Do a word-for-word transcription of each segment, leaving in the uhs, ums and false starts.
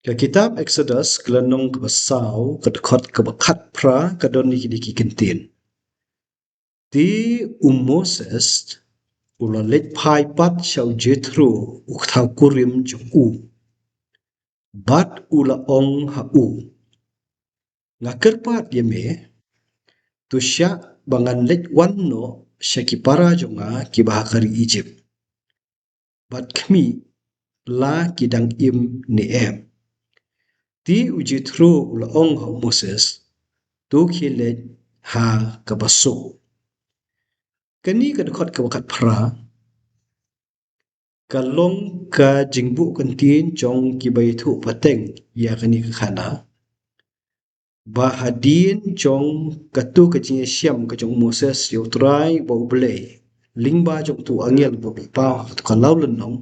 Ka kitab Exodus, ka lynnong kaba saw, ka dkhot kaba khatphra, ka don ïa kine ki kyntien. Te u Moses u la leit phai pat sha u Jethro, u kthaw kurim jong u, bad u la ong ha u, nga kyrpad ïa me, to shah ba ngan leit wan noh sha ki para jong nga kiba ha ka ri Egypt, bad khmih la ki dang im ne em. Te u Jethro u la ong ha u Moses, to khie leit ha kaba suk. Kane ka dkhot kaba khatphra ka long ka jingbuh kyntien jong kiba ïathuh pateng ïa kane ka khana, ba hadien jong kato ka jingïashem ka jong u Moses ïa u Trai ba u Blei lyngba jong uto u angel ba u la paw ha kato ka lawlynnong,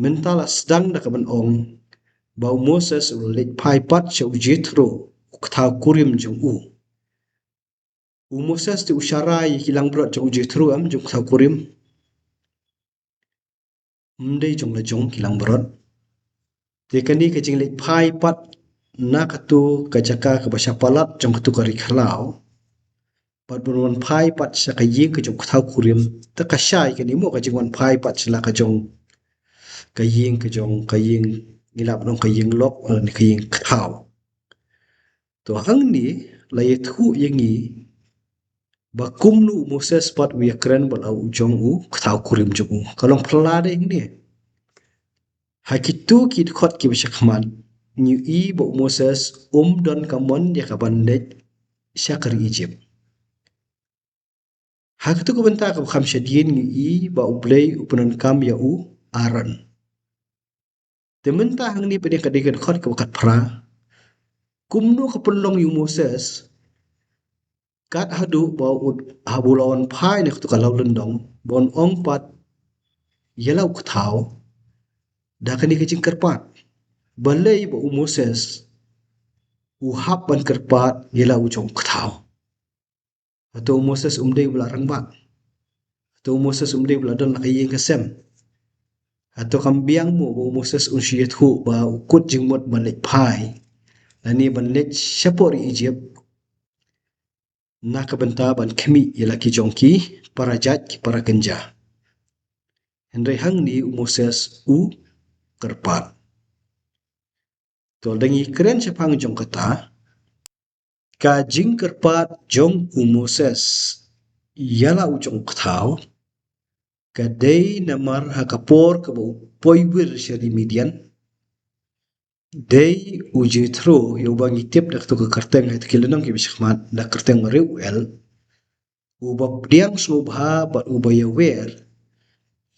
mynta la sdang da ka ban ong ba u Moses u la leit phai pat sha u Jethro, u kthaw kurim jong u. U Moses te u sharai ïa ki langbrot jong u Jethro em, jong u kthaw kurim? Ym dei jong la jong ki langbrot. Te kane ka jingleit phai pat na kato ka jaka kaba sha palat jong kato ka ri khlaw, bad ban wan phai pat sha ka ïing ka jong u kthaw kurim, te ka shai kane mo, ka jingwan phai pat sha la ka jong, ka ïing ka jong, ka ïing, ngi lah ban ong ka ïing lok, eh, ne ka ïing kthaw. To hangne la ïathuh ïa ngi ba kumno u Moses pat u ïakren bad la u jong u kthaw kurim jong u. Ka long phylla de hangne. Ha kito ki dkhot kiba sha khmat ngi ïohi ba u Moses um don ka mon ïa ka ban leit sha ka ri Egypt. Ha kato ka bynta kaba kham shadien ngi ïohi ba u Blei u pyndonkam ïa u Aaron. Te mynta hangne pat ïa ka dei ka dkhot kaba khatphra. Kumno ka pynlong ïa u Moses, kat haduh ba u, haba u la wan phai na kato ka lawlynnong, ba un ong pat ïa la u kthaw da kane ka jingkyrpad? Balei ba u Moses u hap ban kyrpad ïa la u jong u kthaw? Hato u Moses um dei uba la rangbah? Hato u Moses um dei uba la don la ka ïing ka sem? Hato kam biang mo ba u Moses un shu ïathuh ba u kut jingmut ban leit phai, lane ban leit shapoh ri Egypt, na ka bynta ban khmih ïa la ki jong ki para jait, ki para kynja? Hynrei hangne u Moses u kyrpad. To lada ngi kren shaphang jong kata, ka jingkyrpad jong u Moses ïa la u jong u kthaw ka dei namar ha ka por kaba u poi wir sha ri Midian, dei u Jethro, ïa uba ngi tip da kato ka kyrteng ha kato ki lynnong kiba sha khmat da kyrteng Reuel, uba pdiang sngewbha bad uba ïawer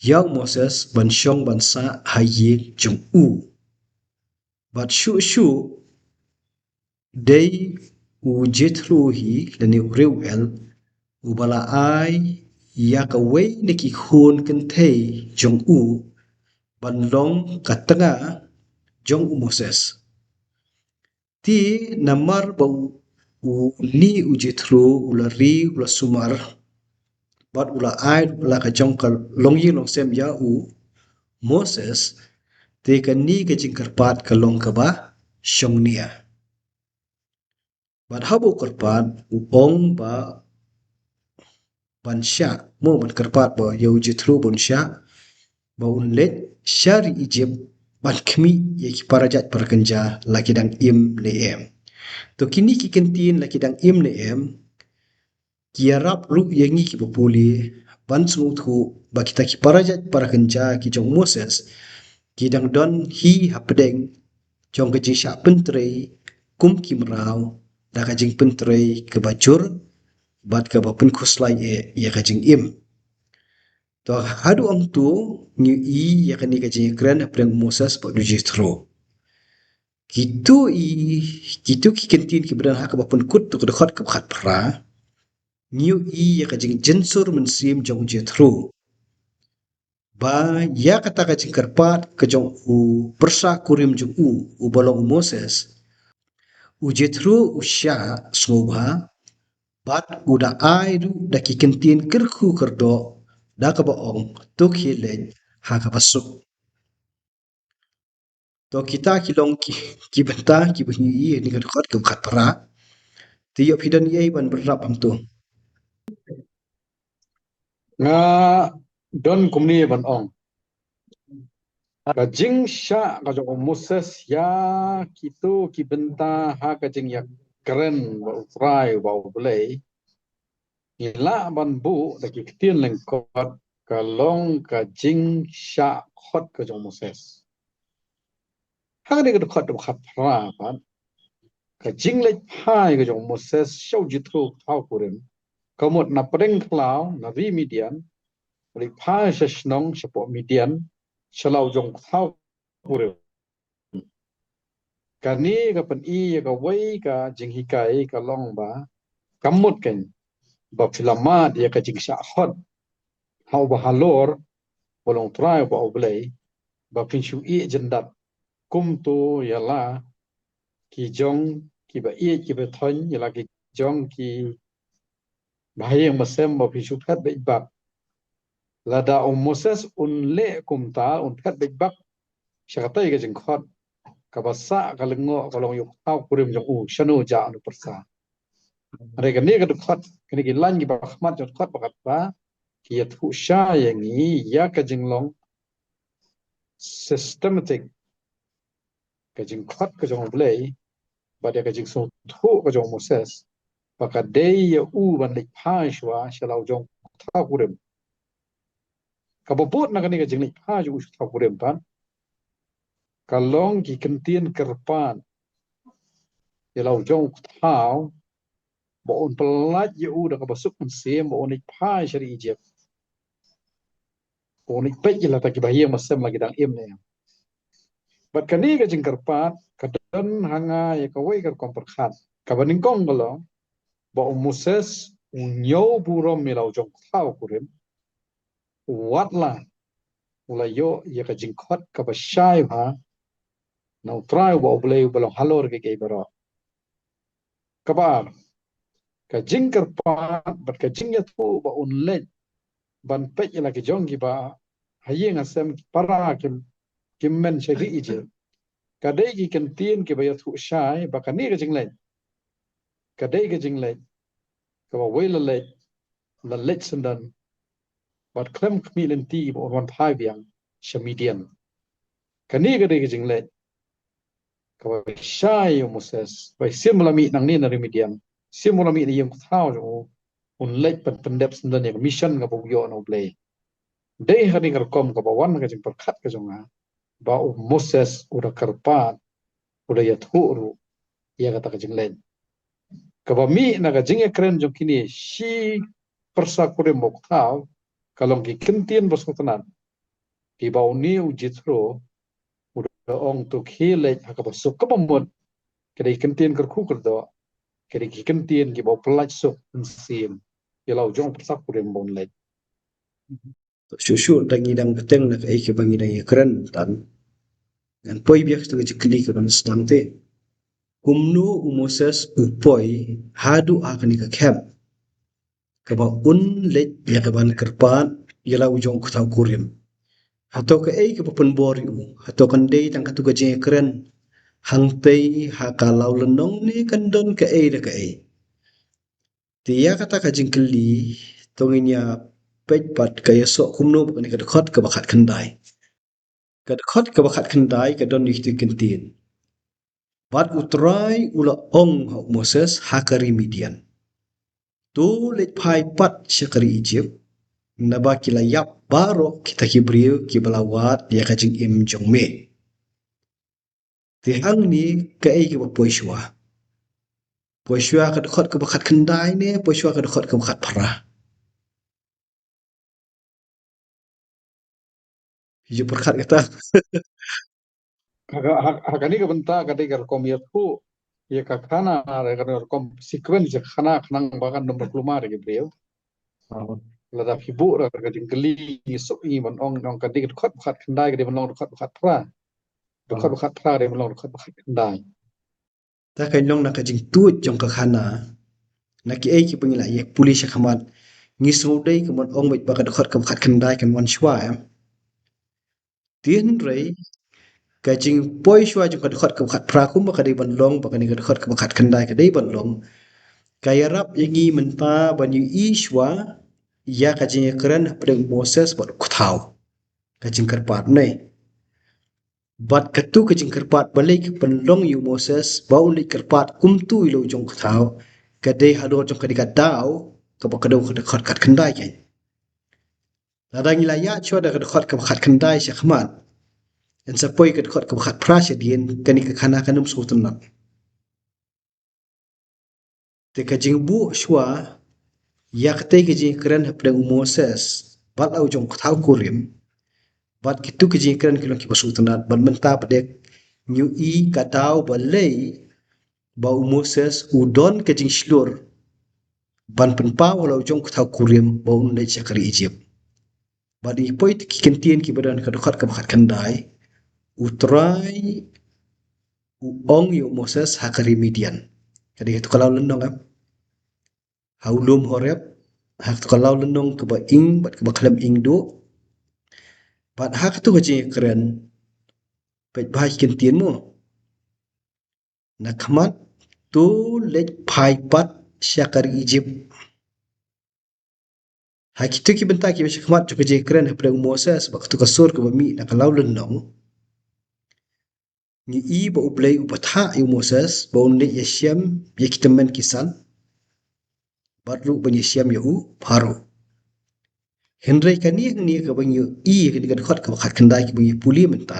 ïa u Moses ban shong ban sah ha ïing jong u. Bad shuh shuh dei u Jethro hi lane u Reuel uba la ai ïa kawei na ki khun kynthei jong u ban long ka tnga jong u Moses. Te namar ba u, une u Jethro u la ri, u la sumar bad u la ai la ka jong ka longïing longsem ïa u Moses, te kane ka jingkyrpad ka long kaba shongnia. Bad haba u kyrpad u ong ba ban shah, mo, ban kyrpad ba ïa u Jethro ban shah, ba un leit sha ri Egypt ban khmih ïa ki para jait para kynja la ki dang im ne em. To kine ki kyntien la ki dang im ne em ki ïarap ruh ïa ngi kiba pule ban sngewthuh ba kita ki para jait para kynja ki jong u Moses ki dang don hi hapdeng jong ka jingshah pyntrei kum ki mraw, da ka jingpyntrei kaba jur bad kaba pynkhuslai eh ïa ka jingim. To haduh hangto ngi ïohi ïa kane ka jingïakren hapdeng u Moses bad u Jethro. Kito i, kito ki kyntien kiba don ha kaba pynkut, to ka dkhot kaba khatphra, ngi ïohi ïa ka jingjynsur mynsiem jong u Jethro ba ïa kata ka jingkyrpad ka jong u pyrsa kurim jong u, uba long u Moses, u Jethro u shah sngewbha bad u da ai ruh da ki kyntien kyrkhu kyrdoh da kaba ong, to khie leit ha kaba suk. To kita ki long ki, ki bynta kiba ngi ïohi ha kane ka dkhot kaba khatphra. Te ïoh phi don ei ban bynrap hangto? Nga don kumne ban ong. Ka jingshah ka jong u Moses ïa kito ki bynta ha ka jingïakren bad u Trai uba U Blei, ngi lah ban buh da ki ktien lyngkot ka long ka jingshah khot ka jong u Moses. Ha kane ka dkhot kaba khatphra pat, ka jingleit phai ka jong u Moses sha u Jethro u kynthei Kurim, ka mut na pdeng khlaw na ri Midian, leit phai sha shnong shapoh Midian, sha la u jong u kynthei Kurim. Kane ka pyni ïa kawei ka jinghikai ka long ba, ka mut kein ba phi la mad ïa ka jingshah khot ha uba halor, uba long Trai uba U Blei, ba phin shu ïeh jyndat kumto ïa la ki jong kiba ïeit kiba thoiñ, ïa la ki jong ki ba ha ïing ba sem, ba phin shu phet beit bak. Lada u Moses un leh kumta, un phet beit bak sha katei ka jingkhot, kaba sah ka lyngngoh ka long ïa u kynthei Kurim jong u, shano u jah, un pyrsa. Hynrei kane ka dkhot, kane ki lain kiba khmat jong dkhot ba khatphra, ki ïathuh shai ïa ngi ïa ka jinglong systematic ka jingkhot ka jong U Blei, bad ïa ka jingsngewthuh ka jong u Moses, ba ka dei ïa u ban leit phai shuwa sha la u jong u kynthei Kurim. Kaba bud na kane ka jingleit phai jong u sha u kynthei Kurim pat, ka long ki kyntien kyrpad ïa la u jong u kynthei, ba un pyllait ïa u da kaba suk mynsiem, ba un leit phai sha ri Ijipt. Ba un leit peit ïa la kita kiba ha ïing ba sem la ki dang im ne em. Bad kane ka jingkyrpad ka don ha nga ïa kawei ka rukom pyrkhat. Kaba nyngkong ka long ba u Moses u ñiew burom ïa la u jong u kynthei Kurim, wat la u la ïoh ïa ka jingkhot kaba shai bha na u Trai uba U Blei uba long halor kiei kiei baroh. Kaba ar, ka jingkyrpad bad ka jingïathuh ba un leit ban peit ïa la ki jong kiba ha ïing ha sem, ki para, ki, ki men sha ri Ijipt, ka dei ki kyntien kiba ïathuh shai ba kane ka jingleit ka dei ka jingleit kaba wei la leit, la leit syndon, bad khlem khmih lynti ba un wan phai biang sha Midian. Kane ka dei ka jingleit kaba shai ïa u Moses, ba shim la mih nangne na ri Midian, shim la mih na ïing u kynthei jong u, un leit ban pyndep syndon ïa ka mission kaba u ïoh na U Blei. Dei ha kane ka rukom kaba wan ka jingpyrkhat ka jong nga ba u Moses u da kyrpad, u da ïathuh ruh ïa kata ka jingleit. Kaba mih na ka jingïakren jong kine shi pyrsa kurim bad u kynthei, ka long ki kyntien ba sngewtynnat kiba une u Jethro u da ong, to khie leit ha kaba suk, kaba mut ka dei ki kyntien kyrkhu kyrdoh, ka dei ki kyntien kiba u pyllait suk mynsiem ïa la u jong u pyrsa kurim ba un leit. To shuh shuh, tang ngi dang bteng na kaei kaba ngi dang ïakren mynta, ngan poi biang sha ka jingkylli kaba sdang te. Kumno u Moses u poi haduh ha kane ka khep kaba un leit ïa kaban kyrpad ïa la u jong u kynthei kurim? Hato kaei kaba pynbor ïa u? Hato kan dei tang katto ka jingïakren hangtei ha ka law lynnong ne kan don kaei da kaei? Te ïa kata ka jingkylli to ngin ïa peit pat ka ïasoh kumno bad kane ka dkhot kaba khatkhyndai. Ka dkhot kaba khatkhyndai ka don ïa kito ki kyntien: Bad u Trai u la ong ha u Moses ha ka ri Midian, to leit phai pat sha ka ri Ijipt, naba ki la ïap baroh kita ki briew kiba la wad ïa ka jingim jong me. Te hangne kaei kaba poi shuwa? Poi shuwa ka dkhot kaba khatkhyndai ne poi shuwa ka dkhot kaba khatphra? Ju pyrkhat kata. Ha, ha, ha kane ka bynta ka dei ka rukom ïathuh ïa ka khana, ka rukom sequence ïa ka khana, khnang ba kan ym bakla mar ïa ki briew. Lada phi buh da ka jingkylli, ngi suk ngi ban ong, ong ka dei ka dkhot ba khatkhyndai ka dei ban long dkhot ba khatphra. Dkhot ba khatphra ka dei ban long dkhot ba khatkhyndai. Ta kan long na ka jingtuid jong ka khana, na kiei kiba ngi la ïa pule sha khmat, ngi sngewdei ka ban ong beit ba ka dkhot kaba khatkhyndai kan wan shuwa, em. Te hynrei Ka jingpoi shuwa jong ka dkhot kaba khatphra kumba ka dei ban long, ba kane ka dkhot kaba khatkhyndai ka dei ban long, ka ïarap ïa ngi mynta ban ïohi shuwa ïa ka jingïakren hapdeng u Moses bad u kthaw. Ka jingkyrpad ne. Bad katu ka jingkyrpad balei ka pynlong ïa u Moses ba un leit kyrpad kumtu ïa la u jong u kthaw, ka dei halor jong kane ka daw kaba ka dei ka dkhot khatkhyndai kein. Lada ngi la ïa shuwa da ka dkhot kaba khatkhyndai shakhmat, yn sa poi ka dkhot kaba khatphra shadien, kane ka khana kan ym sngewtynnat. Te ka jingbuh shuwa ïa katei ka jingkren hapdeng u Moses bad la u jong u kthaw kurim, bad kitu ki jingkren ki long kiba sngewtynnat, bad mynta pat de ngi ïohi ka daw balei ba u Moses u don ka jingshlur ban pynpaw ha la u jong u kthaw kurim ba un leit sha ka ri Egypt. Bad ngi poi ki kyntien kiba don ha ka dkhot kaba khatkhyndai, u Trai u ong ïa u Moses ha ka ri Midian. Ka dei katu ka law lynnong, em? Ha u lum Horeb, ha katu ka law lynnong kaba ing bad kaba khlem ing duh. Bad ha katu ka jingkren, peit bha ki kyntien mo. Na khmat, to leit phai pat sha ka ri Egypt. Ha kitu ki bynta kiba shakhmat jong ka jingkren hapdeng u Moses bad katu ka sur kaba mih na ka law lynnong, ngi ïohi ba U Blei u bthah ïa u Moses ba un leit ïashem ïa ki tymmen ki san, bad ruh ban ïashem ïa u Pharaoh. Hynrei kane hangne kaba ngi ïohi ha kane ka dkhot kaba khatkhyndai kaba ngi pule mynta,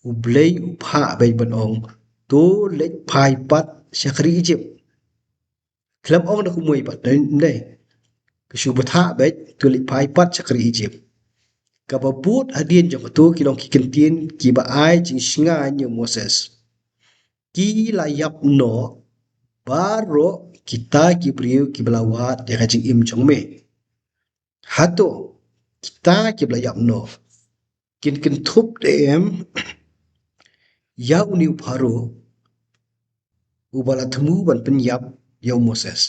U Blei u phah beit ban ong, to leit phai pat sha ka ri Egypt. Khlem ong da kumwei pat, dei, dei. Ka shu bthah beit, to leit phai pat sha ka ri Egypt. Kaba bud hadien jong katu ki long ki kyntien kiba ai jingshngaiñ ïa u Moses. Ki la ïap noh baroh kita ki briew kiba la wad ïa ka jingim jong me. Hato kita kiba la ïap noh kin kynthup ne em ïa une u Pharaoh uba la thmu ban pynïap ïa u Moses?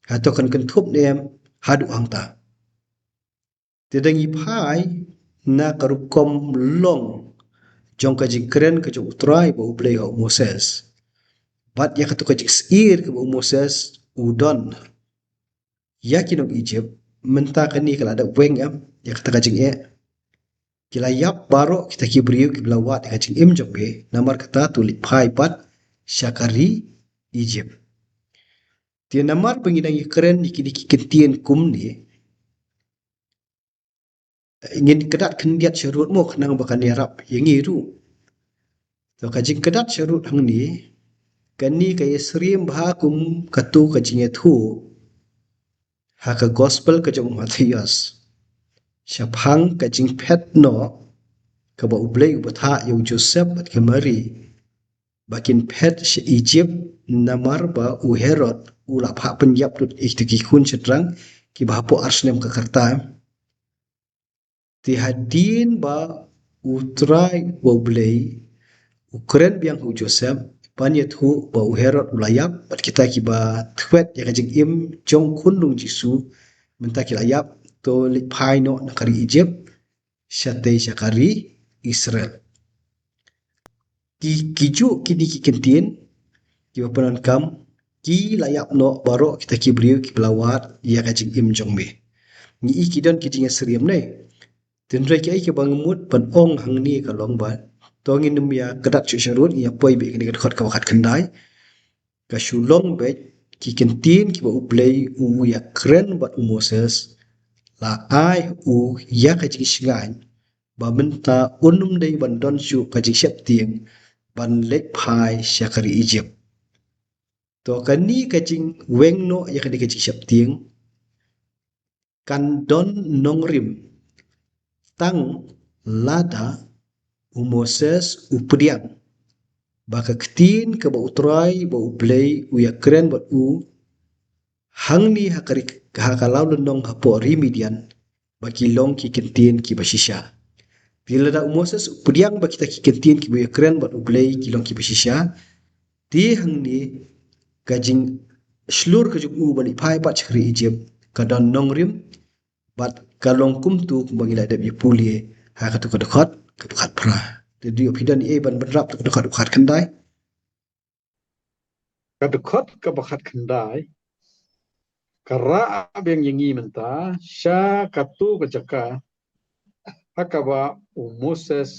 Hato kan kynthup ne em haduh hangta? Te da ngi phai na ka rukom long jong ka jingkren ka jong U Trai bad U Blei ha u Moses, bad ïa katu ka jingsyier kaba u Moses u don ïa ki nong Egypt, mynta kane ka la dep weng em ïa kata ka jingeh. Ki la ïap baroh kita ki briew kiba la wad ïa ka jingim jong me, namar kata to leit phai pat sha ka ri Egypt. Te namar ba ngi dang ïakren ïa kine ki kyntien kumne, ngin kdat khyndiat sharud mo khnang ba kan ïarap ïa ngi ruh. To ka jingkdat sharud hangne, kane ka ïasyriem bha kum katu ka jingïathuh ha ka gospel ka jong u Mathaios shaphang ka jingphet noh kaba U Blei u bthah ïa u Joseph bad ka Mari ba kin phet sha Egypt, namar ba u Herod u la phah pynïap lut ïa kita ki khun shynrang kiba hapoh ar snem ka kyrta. Te hadien ba U Trai bad U Blei u kren biang ha u Joseph ban ïathuh ba u Herod u la ïap bad kita kiba thwet ïa ka jingim jong u khunlung Jisu mynta ki la ïap, to leit phai noh na ka ri Egypt shatei sha ka ri Israel. Ki, ki juh kine ki kyntien kiba pyndonkam, ki la ïap noh baroh kita ki briew kiba la wad ïa ka jingim jong me. Ngi i ki don ki jingïasyriem ne. Tynrai ki ei kiba nga mut ban ong hangne ka long ba, to ngin ym ïa kdat shuh sharud, ngi ïa poi beit kane ka dkhot kaba khatkhyndai. Ka shu long beit ki kyntien kiba U Blei u ïakren bad u Moses la ai u ïa ka jingshngaiñ ba mynta un ym dei ban don shuh ka jingsheptieng ban leit phai sha ka ri Egypt. To kane ka jingweng noh ïa kane ka jingsheptieng kan don nongrim tang lada u Moses u pdiang ba ka ktien kaba U Trai bad U Blei u ïakren bad u hangne ha ka ri, ha ka law lynnong hapoh ri Midian, ba ki long ki kyntien kiba shisha. Te lada u Moses u pdiang ba kita ki kyntien kiba ïakren bad U Blei ki long kiba shisha, te hangne ka jingshlur ka jong u ban leit phai pat sha ka ri Egypt ka don nongrim, bad ka long kumtu kumba ngi la dep ïa pule ha katu ka dkhot kaba khatphra. Te dei phi don ei ban bynrap, te ka dkhot khatkhyndai. Ka dkhot kaba khatkhyndai ka rah biang ïa ngi mynta sha katu ka jaka ha kaba u Moses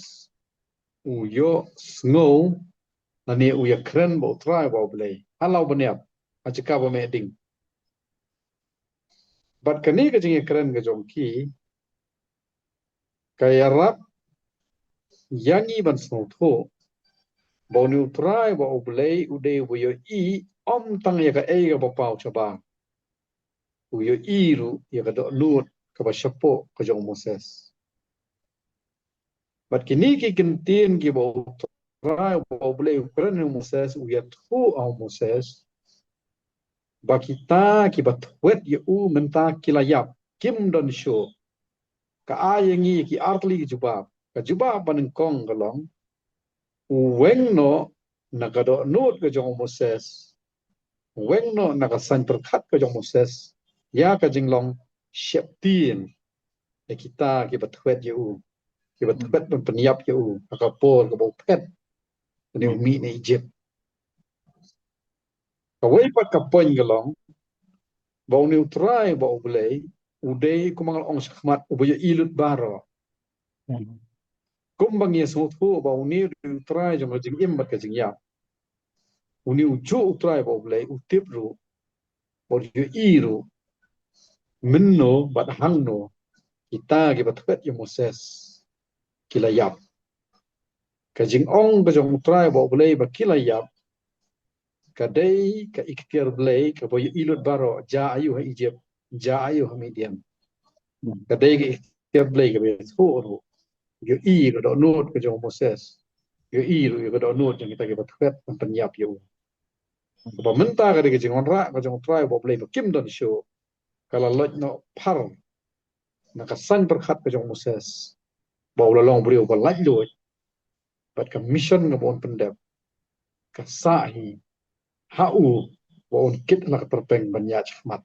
u ïohsngew lane u ïakren bad U Trai uba U Blei ha la u bniat, ha jaka ba meh ding. Bad kane ka jingïakren ka jong ki ka ïarap ïa ngi ban sngewthuh ba une U Trai uba U Blei u dei uba ïohi ym tang ïa kaei kaba paw shabar, u ïohi ruh ïa ka dohnud kaba shapoh ka jong u Moses. Bad kine ki kyntien kiba U Trai uba U Blei u kren ïa u Moses, u ïathuh ïa u Moses ba kita kiba thwet ïa u mynta ki la ïap, kim don shuh. Ka ai ïa ngi ki artylli ki jubab. Ka jubab banyngkong ka long, u weng noh na ka dohnud ka jong u Moses, u weng noh na ka saiñ pyrkhat ka jong u Moses ïa ka jinglong sheptieng ïa kita kiba thwet ïa u, kiba thwet ban pynïap ïa u ha ka por kaba u phet lane u mih na Egypt. Kawei pat ka point ka long ba une U Trai uba U Blei u dei, kumba nga la ong shakhmat, uba ïohi lut baroh. Kumba ngi ïa sngewthuh ba une u dei U Trai jong ka jingim bad ka jingïap. Une u juh U Trai uba U Blei u tip ruh bad u ïohi ruh mynno bad hangno kita kiba thwet ïa u Moses ki la ïap. Ka jingong ka jong U Trai uba U Blei ba ki la ïap ka dei ka ikhtiar Blei kaba ïohi lut baroh, jia aïu ha Egypt, jia aïu ha Midian. Ka dei ka ikhtiar Blei kaba ïathuh ruh, ïohi ka dohnud ka jong u Moses, ïohi ruh ïa ka dohnud jong kita kiba thwet ban pynïap ïa u. Kaba mynta ka dei ka jingwanrah ka jong U Trai uba U Blei ba kim don shuh. Ka la loit noh phar na ka saiñ pyrkhat ka jong u Moses ba u la long u briew uba laitluid, bad ka mission kaba un pyndep ka sah hi ha u ba un kit na ka tyrpeng ban ïaid shakhmat.